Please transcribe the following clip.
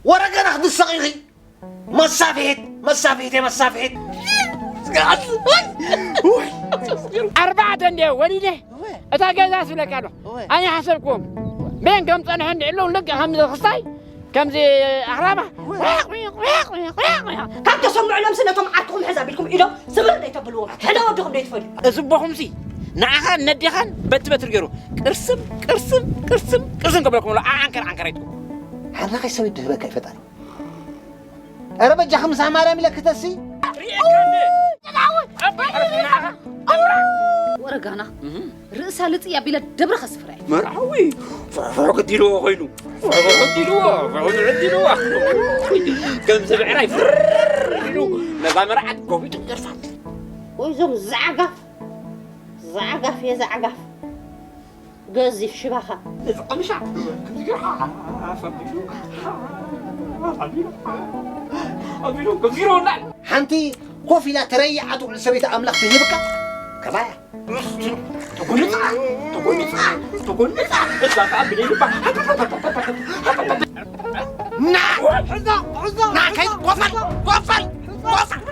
ወረ ገና ክትስቕ ኢኺ። መሳፍሒት፣ መሳፍሒት፣ መሳፍሒት። ኣርባዕተ እንድየ ወሊደ። እታ ገዛ ስብለካ ኣሎ። ኣነ ሓሰብክዎም። በን ከም ጸንሑ እንድዕሉ ልክዕ ከምዚ ክስታይ ከምዚ ኣኽራማ። ካብ ተሰምዑ ነምሲ ነቶም ዓርክኹም ሕዝ ኣቢልኩም ኢዶም ስብር ዘይተብልዎም። ሕደ ወድኹም ዘይትፈድዩ። እዚ ኣቦኹምሲ ንዓኻን ነዴኻን በቲ በትሪ ገይሩ ቅርስም፣ ቅርስም፣ ቅርስም፣ ቅርስም ከብለኩም ኣሎ። ዓንከር፣ ዓንከር ኣይትበሉ። ሓራኸይ ሰብ ይድህበካ እዩ ፈጣሪ። ኧረ በጃኺ ምሳሕ ማርያም ኢለ ክተሲ። ወረጋና ርእሳ ልጽይ ኣቢለ ደብረ ከስፍራ እየ። መርዓዊ ፍሕፍሕ ገዲልዎ ኮይኑ፣ ፍሕፍሕ ገዲልዎ፣ ፍሕፍሕ ገዲልዎ። ከምዚ ብዕራይ ፍር ኢሉ ነዛ መርዓት ጎቢጡ ደርፋ። ወይ እዞም ዛዕጋፍ፣ ዛዕጋፍ እየ ዛዕጋፍ። ገዚፍ ሽባኻ። እዚ ቀምሻ ከምዚ ገይሩ ሓፍ ኣቢሉ፣ ሓፍ ኣቢሉ፣ ኣቢሉ ከምዚ ገይሩ ወላዕ። ሓንቲ ኮፍ ኢላ ተረይዓ ትውዕል ሰበይቲ ኣምላኽ ትህብካ ከባያ። ተጎንጻ፣ ተጎንጻ፣ ተጎንጻ። እዛ ከኣ ብለይ ልባ። ና! ሕዛ፣ ሕዛ፣ ና፣ ከይድ፣ ኮፈል፣ ኮፈል፣ ኮፈል።